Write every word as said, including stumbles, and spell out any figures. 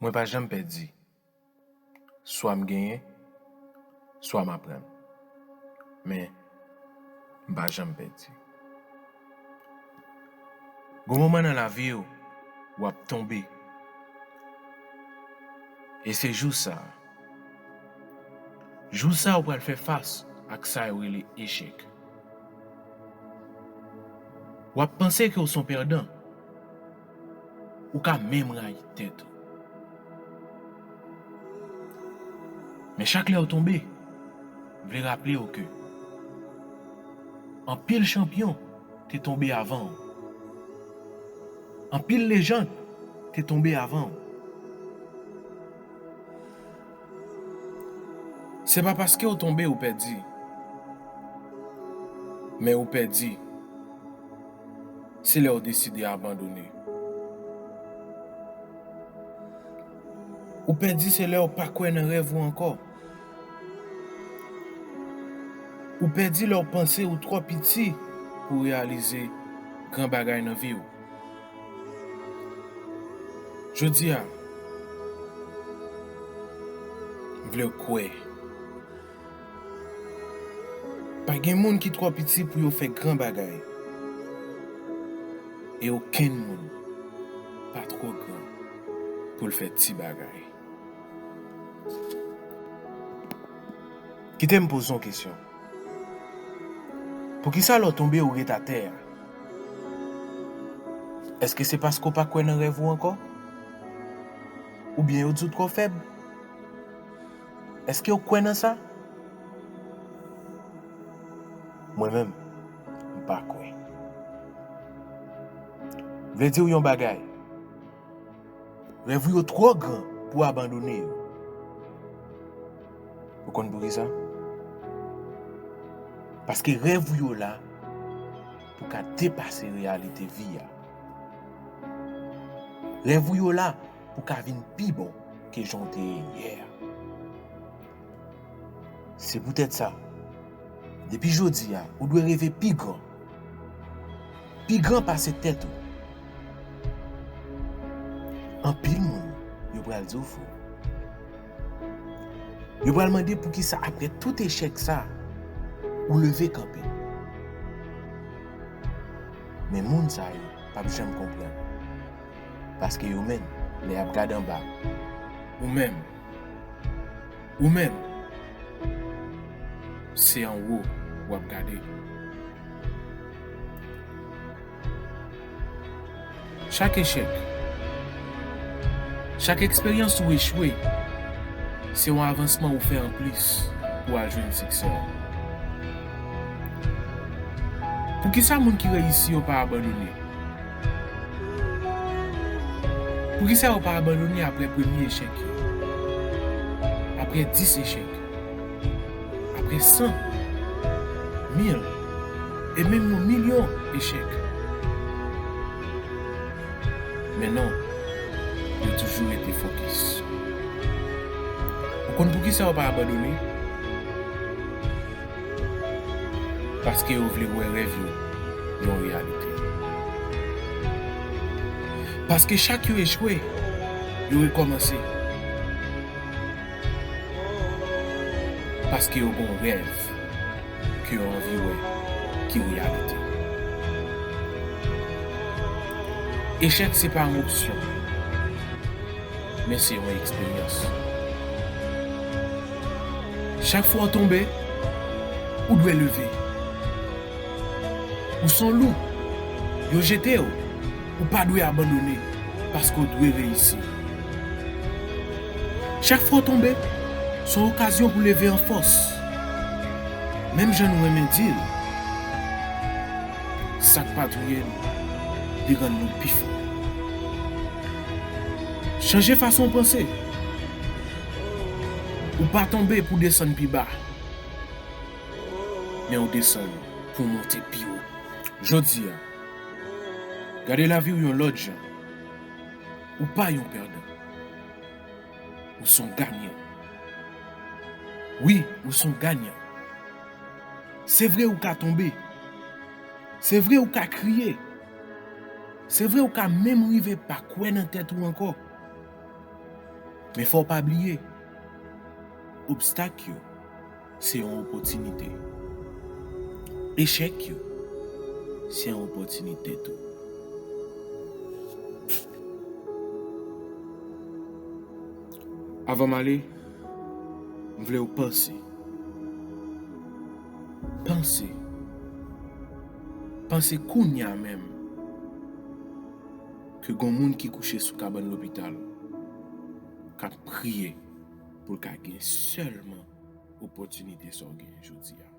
Mwen pa janm pèdi. Swa m genyen, swa m ap pran. Men, m pa janm pèdi. Gon moman nan lavi w, w ap tonbe. E se jou sa a. Jou sa a, w pral fè fas ak sa yo rele echèk. W ap panse ke w se yon pèdan. Ou ka menm rayi tèt ou. Men chak lè w tonbe, vle raple w ke anpil chanpyon te tonbe avan w. Anpil lejann te tonbe avan w. Se pa paske w tonbe ou pèdi, men ou pèdi se lè w deside abandone. Ou pèdi se lè w pa kwè nan rèv ou ankò. Ou pèdi lè w panse ou twò piti pou w reyalize gran bagay nan vi w. Jodi a, m vle w kwè. Pa gen moun ki twò piti pou yo fè gran bagay. E okenn moun pa twò gran pou l fè ti bagay. Kite m poze w kesyon. Poukisa lè w tonbe ou ret atè a? Èske se paske w pa kwè nan rèv ou ankò? Oubyen yo di w twò fèb? Èske w kwè nan sa? Mwen menm, m pa kwè. Vle di w yon bagay. Rèv ou yo twò gran pou w abandone yo. Ou konn poukisa? Paske rèv ou yo la pou ka depase reyalite vi a. Rèv ou yo la pou ka vin pi bon ke jan w te ye yè a. Se poutèt sa, depi jodi a, ou dwe reve pi gran. Pi gran pase tèt ou. Anpil moun, yo pral di w fou. Yo pral mande poukisa apre tout echèk sa, ou leve kanpe. Men moun sa yo p ap janm konprann. Paske yo menm, lè y ap gade anba, ou menm, ou menm, se anwo w ap gade. Chak echèk, chak eksperyans ou echwe, se yon avansman ou fè anplis pou w al jwenn siksè a. Poukisa moun ki reyisi yo pa abandone? Poukisa yo pa abandone apre premye echèk yo? Apre dis echèk? Apre san? Mil? E menm yon milyon echèk? Men non, yo toujou rete fokis. Ou konn poukisa yo pa abandone? Paske yo vle wè rèv yo yon reyalite. Paske chak yo echwe, yo rekòmanse. Paske yo gen yon rèv ke yo anvi wè ki reyalite. Echèk se pa yon opsyon, men se yon eksperyans. Chak fwa w tonbe, ou dwe leve. Ou se yon lou, yo jete w, ou pa dwe abandone, paske w dwe reyisi. Chak fwa w tonbe, se yon okazyon pou leve an fòs. Menm jan nou renmen di l, sa k pa touye n, li rann nou pi fò. Chanje fason w panse. Ou pa tonbe pou w desann pi ba, men w desann pou w monte pi wo. Jodi a, gade lavi w yon lòt jan. Ou pa yon pèdan. Ou se yon ganyan. Wi, ou se yon ganyan. Se vre ou ka tonbe. Se vre ou ka kriye. Se vre ou ka menm rive pa kwè nan tèt ou ankò. Men fò w pa bliye, obstak yo se yon opòtinite. Echèk yo se yon opòtinite tou. Avan m ale, m vle w panse. Panse. Panse kounye a menm ke gon moun ki kouche sou kabann lopital k ap priye pou l ka gen sèlman opòtinite sa w genyen jodi a.